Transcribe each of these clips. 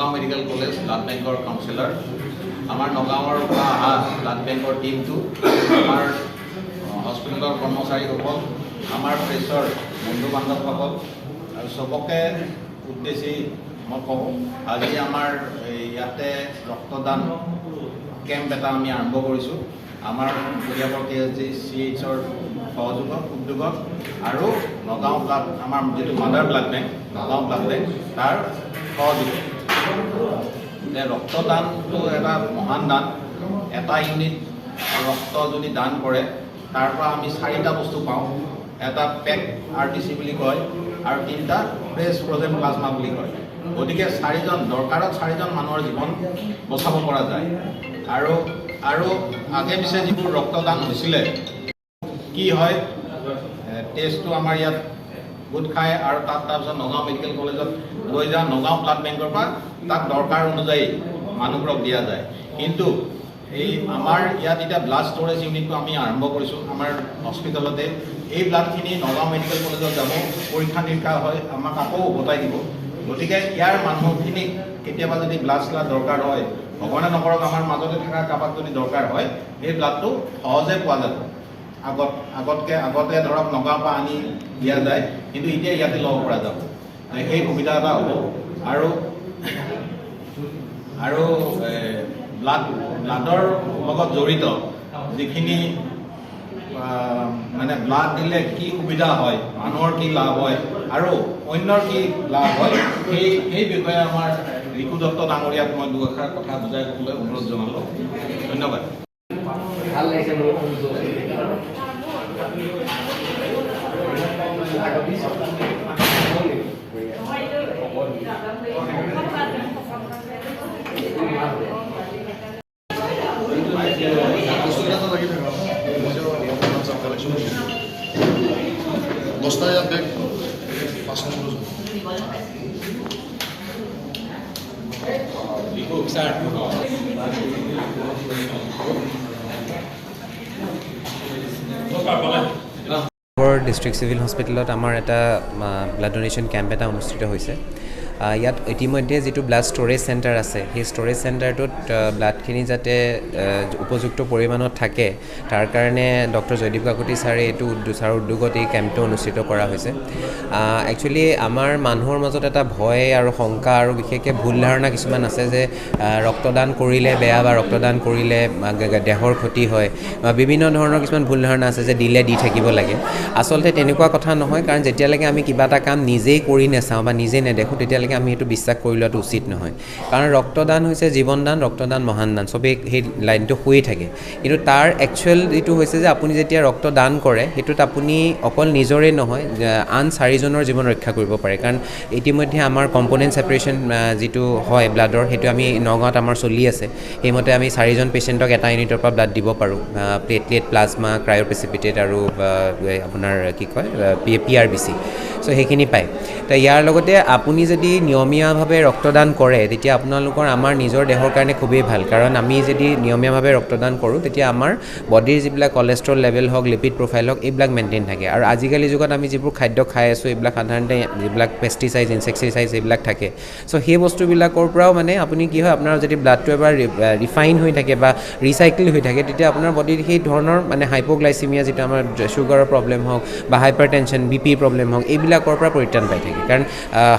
Nagaon medical college blood বেংকৰ কাউন্সিলৰ। আমাৰ নগাঁৱৰ পৰা অহা ব্লাড বেংকৰ টীমটো, আমাৰ হস্পিটেলৰ কৰ্মচাৰীসকল, আমাৰ প্ৰেছৰ বন্ধু বান্ধৱসকল আৰু চবকে উদ্দেশ্যি মই কওঁ, আজি আমাৰ ইয়াতে ৰক্তদান কেম্প এটা আমি আৰম্ভ কৰিছোঁ আমাৰ কলিয়াবৰ KSGCHৰ সহযোগত, উদ্যোগত আৰু নগাঁও ব্লাড, আমাৰ যিটো mother blood bank Nagaon blood bank, তাৰ সহযোগত। যে ৰক্তদানটো এটা মহান দান। এটা ইউনিট ৰক্ত যদি দান কৰে, তাৰ পৰা আমি চাৰিটা বস্তু পাওঁ। এটা পেক RBC বুলি কয় আৰু তিনিটা ফ্ৰেছ ফ্ৰজেন প্লাজমা বুলি কয়। গতিকে চাৰিজন দৰকাৰত চাৰিজন মানুহৰ জীৱন বচাব পৰা যায়। আৰু আগে পিছে যিবোৰ ৰক্তদান হৈছিলে, কি হয়, টেষ্টটো আমাৰ ইয়াত গোট খায় আৰু তাত তাৰপিছত নগাঁও মেডিকেল কলেজত লৈ যাওঁ। নগাঁও ব্লাড বেংকৰ পৰা তাক দৰকাৰ অনুযায়ী মানুহবোৰক দিয়া যায়। কিন্তু এই আমাৰ ইয়াত এতিয়া ব্লাড ষ্ট'ৰেজ ইউনিটটো আমি আৰম্ভ কৰিছোঁ আমাৰ হস্পিটেলতে। এই ব্লাডখিনি নগাঁও মেডিকেল কলেজত যাব, পৰীক্ষা নিৰীক্ষা হয়, আমাক আকৌ উভতাই দিব। গতিকে ইয়াৰ মানুহখিনিক কেতিয়াবা যদি ব্লাড শ্লাড দৰকাৰ হয়, ভগৱানে নকৰক, আমাৰ মাজতে থকা কাৰোবাক যদি দৰকাৰ হয়, এই ব্লাডটো সহজে পোৱা যাব। আগতে ধৰক নগাঁৱৰ পৰা আনি দিয়া যায়, কিন্তু এতিয়া ইয়াতে ল'ব পৰা যাব, সেই সুবিধা এটা হ'ব। আৰু ব্লাডৰ লগত জড়িত যিখিনি, মানে ব্লাড দিলে কি সুবিধা হয়, মানুহৰ কি লাভ হয় আৰু অন্যৰ কি লাভ হয়, সেই বিষয়ে আমাৰ ৰিকু দত্ত ডাঙৰীয়াক মই দুআষাৰ কথা বুজাই ক'বলৈ অনুৰোধ জনালোঁ। ধন্যবাদ। ভাল লাগিছে মোৰ। দহটা ইয়াত বেগ 5 নম্বৰ। ডিষ্ট্ৰিক্ট চিভিল হস্পিটেলত আমাৰ এটা ব্লাড ডনেশ্যন কেম্প এটা অনুষ্ঠিত হৈছে। ইয়াত ইতিমধ্যে যিটো ব্লাড ষ্ট'ৰেজ চেণ্টাৰ আছে, সেই ষ্ট'ৰেজ চেণ্টাৰটোত ব্লাডখিনি যাতে উপযুক্ত পৰিমাণত থাকে, তাৰ কাৰণে ডক্টৰ জয়দীপ কাকতি ছাৰে এইটো ছাৰৰ উদ্যোগত এই কেম্পটো অনুষ্ঠিত কৰা হৈছে। একচুৱেলি আমাৰ মানুহৰ মাজত এটা ভয় আৰু শংকা আৰু বিশেষকৈ ভুল ধাৰণা কিছুমান আছে যে ৰক্তদান কৰিলে বেয়া বা ৰক্তদান কৰিলে দেহৰ ক্ষতি হয় বা বিভিন্ন ধৰণৰ কিছুমান ভুল ধাৰণা আছে যে দিলে দি থাকিব লাগে। আচলতে তেনেকুৱা কথা নহয়, কাৰণ যেতিয়ালৈকে আমি কিবা এটা কাম নিজেই কৰি নাচাওঁ বা নিজেই নেদেখোঁ, তেতিয়ালৈকে আমি সেইটো বিশ্বাস কৰি লোৱাটো উচিত নহয়। কাৰণ ৰক্তদান হৈছে জীৱনদান, ৰক্তদান মহান দান, চবেই সেই লাইনটো শুয়ে থাকে। কিন্তু তাৰ একচুৱেল যিটো হৈছে যে আপুনি যেতিয়া ৰক্তদান কৰে, সেইটোত আপুনি অকল নিজৰে নহয়, আন চাৰিজনৰ জীৱন ৰক্ষা কৰিব পাৰে। কাৰণ ইতিমধ্যে আমাৰ কম্পনেণ্ট ছেপাৰেশ্যন যিটো হয় ব্লাডৰ, সেইটো আমি নগাঁৱত আমাৰ চলি আছে। সেইমতে আমি চাৰিজন পেচেণ্টক এটা ইউনিটৰ পৰা ব্লাড দিব পাৰোঁ, প্লেটলেট, প্লাজমা, ক্ৰায়'প্ৰেচিপিটেট আৰু আপোনাৰ কি কয় PRBC, চ' সেইখিনি পায়। তো ইয়াৰ লগতে আপুনি যদি নিয়মীয়াভাৱে ৰক্তদান কৰে, তেতিয়া আপোনালোকৰ আমাৰ নিজৰ দেহৰ কাৰণে খুবেই ভাল। কাৰণ আমি যদি নিয়মীয়াভাৱে ৰক্তদান কৰোঁ, তেতিয়া আমাৰ বডিৰ যিবিলাক কলেষ্ট্ৰল লেভেল হওক, লিপিড প্ৰফাইল হওক, এইবিলাক মেইনটেইন থাকে। আৰু আজিকালি যুগত আমি যিবোৰ খাদ্য খাই আছোঁ, এইবিলাক সাধাৰণতে যিবিলাক পেষ্টিচাইড, ইনচেক্টিচাইড এইবিলাক থাকে। চ' সেই বস্তুবিলাকৰ পৰাও মানে আপুনি কি হয়, আপোনাৰ যদি ব্লাডটো এবাৰ ৰিফাইন হৈ থাকে বা ৰিচাইকেল হৈ থাকে, তেতিয়া আপোনাৰ বডিত সেই ধৰণৰ মানে হাইপ'গ্লাইচিমিয়া, যিটো আমাৰ চুগাৰৰ প্ৰব্লেম হওক বা হাইপাৰ টেনশ্যন, BP problem হওক, এইবিলাকৰ পৰা পৰিত্ৰাণ পাই থাকে। কাৰণ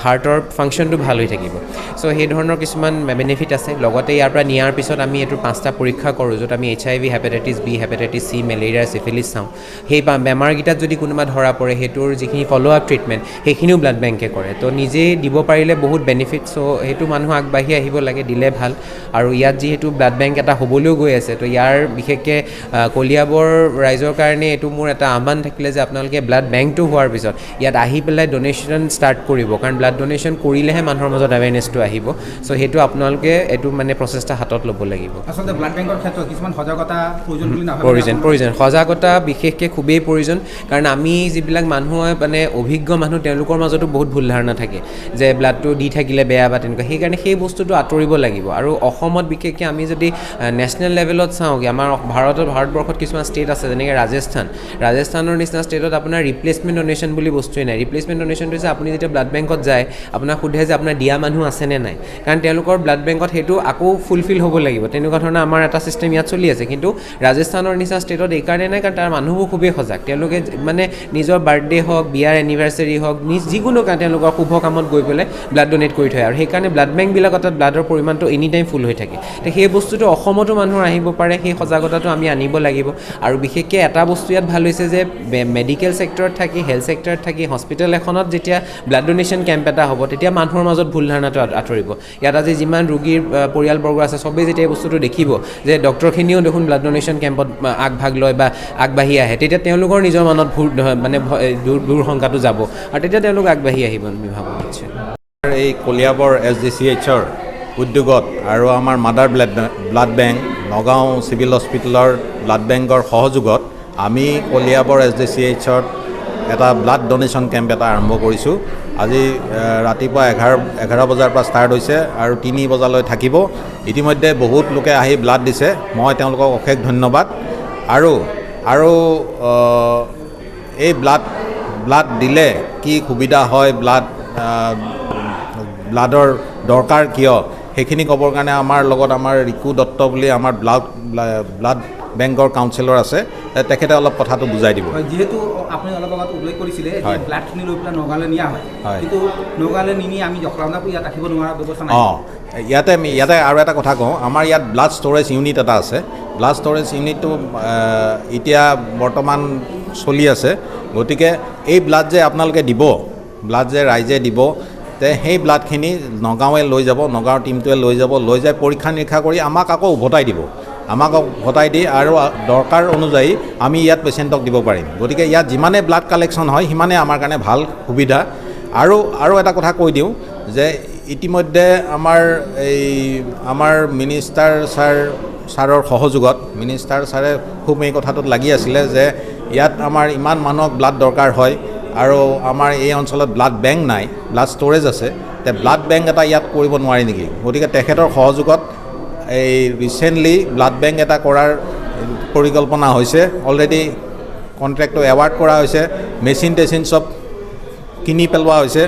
হাৰ্টৰ ফাংচনটো ভাল হৈ থাকিব। চ' সেই ধৰণৰ কিছুমান বেনিফিট আছে। লগতে ইয়াৰ পৰা নিয়াৰ পিছত আমি এইটো 5টা পৰীক্ষা কৰোঁ, য'ত আমি HIV, hepatitis B, hepatitis C, malaria, syphilis চাওঁ। সেই বেমাৰকেইটাত যদি কোনোবা ধৰা পৰে, সেইটোৰ যিখিনি ফ'ল' আপ ট্ৰিটমেণ্ট, সেইখিনিও ব্লাড বেংকে কৰে। তো নিজেই দিব পাৰিলে বহুত বেনিফিট। চ' সেইটো মানুহ আগবাঢ়ি আহিব লাগে, দিলে ভাল। আৰু ইয়াত যিহেতু ব্লাড বেংক এটা হ'বলৈও গৈ আছে, তো ইয়াৰ বিশেষকৈ কলিয়াবৰ ৰাইজৰ কাৰণে এইটো মোৰ এটা আহ্বান থাকিলে যে আপোনালোকে ব্লাড বেংকটো হোৱাৰ পিছত ইয়াত আহি পেলাই ডনেশ্যন ষ্টাৰ্ট কৰিব। কাৰণ ব্লাড ডনেশ্যন কৰিলেহে মানুহৰ মাজত এৱেৰনেছটো আহিব। চ' সেইটো আপোনালোকে এইটো মানে প্ৰচেষ্টা হাতত ল'ব লাগিব। আচলতে ব্লাড বেংকৰ ক্ষেত্ৰত কিছুমান সজাগতা প্ৰয়োজন বুলি নাভাবে? প্ৰয়োজন, সজাগতা বিশেষকৈ খুবেই প্ৰয়োজন। কাৰণ আমি যিবিলাক মানুহে মানে অভিজ্ঞ মানুহ, তেওঁলোকৰ মাজতো বহুত ভুল ধাৰণা থাকে যে ব্লাডটো দি থাকিলে বেয়া বা তেনেকুৱা। সেইকাৰণে সেই বস্তুটো আঁতৰিব লাগিব। আৰু অসমত বিশেষকৈ আমি যদি নেশ্যনেল লেভেলত চাওঁ, আমাৰ ভাৰতবৰ্ষত কিছুমান ষ্টেট আছে, যেনেকৈ ৰাজস্থান। ৰাজস্থানৰ নিচিনা ষ্টেটত আপোনাৰ ৰিপ্লেচমেণ্ট ডনেশ্যন বুলি বস্তুৱেই নাই। ৰিপ্লেচমেণ্ট ডনেশ্যনটো হৈছে আপুনি যেতিয়া ব্লাড বেংকত যায়, আপোনাক সোধে যে আপোনাৰ দিয়া মানুহ আছেনে নাই, কাৰণ তেওঁলোকৰ ব্লাড বেংকত সেইটো আকৌ ফুলফিল হ'ব লাগিব। তেনেকুৱা ধৰণৰ আমাৰ এটা ছিষ্টেম ইয়াত চলি আছে। কিন্তু ৰাজস্থানৰ নিচিনা ষ্টেটত এইকাৰণে নাই, কাৰণ তাৰ মানুহবোৰ খুবেই সজাগ। তেওঁলোকে মানে নিজৰ বাৰ্থডে হওক, বিয়াৰ এনিভাৰ্চাৰী হওক, নিজ যিকোনো তেওঁলোকৰ শুভ কামত গৈ পেলাই ব্লাড ডনেট কৰি থয়, আৰু সেইকাৰণে ব্লাড বেংকবিলাকত তাত ব্লাডৰ পৰিমাণটো এনি টাইম ফুল হৈ থাকে। তো সেই বস্তুটো অসমতো মানুহৰ আহিব পাৰে, সেই সজাগতাটো আমি আনিব লাগিব। আৰু বিশেষকৈ এটা বস্তু ইয়াত ভাল হৈছে যে মেডিকেল ছেক্টৰত থাকি, হেল্থ ছেক্টৰত থাকি, হস্পিটেল এখনত যেতিয়া ব্লাড ডনেশ্যন কেম্প এটা হ'ব, তেতিয়া মানুহৰ মাজত ভুল ধাৰণাটো আঁতৰিব। ইয়াত আজি যিমান ৰোগীৰ পৰিয়ালবৰ্গ আছে, চবেই যেতিয়া এই বস্তুটো দেখিব যে ডক্টৰখিনিও দেখোন ব্লাড ডনেশ্যন কেম্পত আগভাগ লয় বা আগবাঢ়ি আহে, তেতিয়া তেওঁলোকৰ নিজৰ মনত ভুল মানে দূৰ শংকাটো যাব, আৰু তেতিয়া তেওঁলোক আগবাঢ়ি আহিব আমি ভাবোঁ। নিশ্চয় এই কলিয়াবৰ এছ ডি চি এইচৰ উদ্যোগত আৰু আমাৰ mother blood bank Nagaon civil হস্পিটেলৰ ব্লাড বেংকৰ সহযোগত আমি কলিয়াবৰ এছ ডি চি এইচত এটা ব্লাড ডনেশ্যন কেম্প এটা আৰম্ভ কৰিছোঁ। আজি ৰাতিপুৱা 11 বজাৰ পৰা ষ্টাৰ্ট হৈছে আৰু 3 বজালৈ থাকিব। ইতিমধ্যে বহুত লোকে আহি ব্লাড দিছে, মই তেওঁলোকক অশেষ ধন্যবাদ। আৰু আৰু এই ব্লাড দিলে কি সুবিধা হয়, ব্লাডৰ দৰকাৰ কিয়, সেইখিনি ক'বৰ কাৰণে আমাৰ লগত আমাৰ ৰিকু দত্ত বুলি আমাৰ ব্লাড বেংকৰ কাউন্সিলৰ আছে, তেখেতে অলপ কথাটো বুজাই দিব। যিহেতু আপুনি অলপ আগত উল্লেখ কৰিছিলে যে ব্লাডখিনি লৈ পেলাই নগাঁৱলৈ নিয়া হয়, কিন্তু নগাঁৱলৈ নিনি আমি জখলাবন্ধাত ইয়াত ৰাখিব নোৱাৰা ব্যৱস্থা নাই। ইয়াতে আৰু এটা কথা কওঁ, আমাৰ ইয়াত ব্লাড ষ্ট'ৰেজ ইউনিট এটা আছে। ব্লাড ষ্ট'ৰেজ ইউনিটটো এতিয়া বৰ্তমান চলি আছে। গতিকে এই ব্লাড যে আপোনালোকে দিব, ব্লাড যে ৰাইজে দিব, তে সেই ব্লাডখিনি নগাঁৱে লৈ যাব, নগাঁৱৰ টীমটোৱে লৈ যাব, লৈ যাই পৰীক্ষা নিৰীক্ষা কৰি আমাক আকৌ উভতাই দিব। আমাক উভতাই দি আৰু দৰকাৰ অনুযায়ী আমি ইয়াত পেচেণ্টক দিব পাৰিম। গতিকে ইয়াত যিমানে ব্লাড কালেকশ্যন হয় সিমানে আমাৰ কাৰণে ভাল সুবিধা। আৰু এটা কথা কৈ দিওঁ যে ইতিমধ্যে আমাৰ মিনিষ্টাৰ ছাৰৰ সহযোগত, মিনিষ্টাৰ ছাৰে খুব এই কথাটোত লাগি আছিলে যে ইয়াত আমাৰ ইমান মানুহক ব্লাড দৰকাৰ হয় আৰু আমাৰ এই অঞ্চলত ব্লাড বেংক নাই, ব্লাড ষ্ট'ৰেজ আছে, তে ব্লাড বেংক এটা ইয়াত কৰিব নোৱাৰি নেকি। গতিকে তেখেতৰ সহযোগত এই ৰিচেণ্টলি ব্লাড বেংক এটা কৰাৰ পৰিকল্পনা হৈছে। অলৰেডি কণ্ট্ৰেক্টটো এৱাৰ্ড কৰা হৈছে, মেচিন টেচিন চব কিনি পেলোৱা হৈছে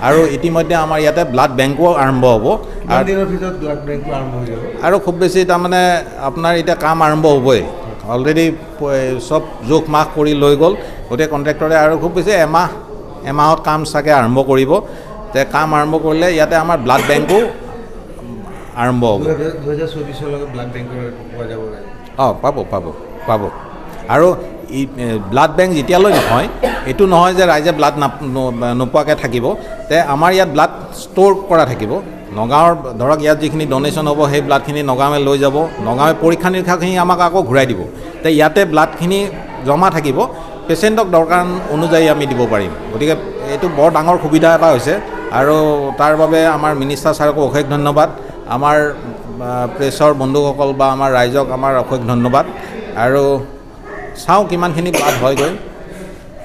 আৰু ইতিমধ্যে আমাৰ ইয়াতে ব্লাড বেংকো আৰম্ভ হ'ব। আৰু খুব বেছি তাৰমানে আপোনাৰ এতিয়া কাম আৰম্ভ হ'বই, অলৰেডি চব জোখ মাখ কৰি লৈ গ'ল। গতিকে কণ্ট্ৰেক্টৰে আৰু খুব বেছি এমাহত কাম চাগে আৰম্ভ কৰিব। তে কাম আৰম্ভ কৰিলে ইয়াতে আমাৰ ব্লাড বেংকো আৰম্ভ হ'ব। 2024 ব্লাড বেংকৰ পোৱা যাব। অঁ, পাব পাব পাব। আৰু ব্লাড বেংক যেতিয়ালৈ নহয়, এইটো নহয় যে ৰাইজে ব্লাড নোপোৱাকৈ থাকিব, তে আমাৰ ইয়াত ব্লাড ষ্ট'ৰ কৰা থাকিব। নগাঁৱৰ ধৰক ইয়াত যিখিনি ডনেশ্যন হ'ব সেই ব্লাডখিনি নগাঁৱে লৈ যাব, নগাঁৱে পৰীক্ষা নিৰীক্ষাখিনি আমাক আকৌ ঘূৰাই দিব। তে ইয়াতে ব্লাডখিনি জমা থাকিব, পেচেণ্টক দৰকাৰ অনুযায়ী আমি দিব পাৰিম। গতিকে এইটো বৰ ডাঙৰ সুবিধা এটা হৈছে আৰু তাৰ বাবে আমাৰ মিনিষ্টাৰ ছাৰকো অশেষ ধন্যবাদ, আমাৰ প্ৰেছৰ বন্ধুসকল বা আমাৰ ৰাইজক আমাৰ অশেষ ধন্যবাদ। আৰু চাওঁ কিমানখিনি ব্লাড হয়গৈ।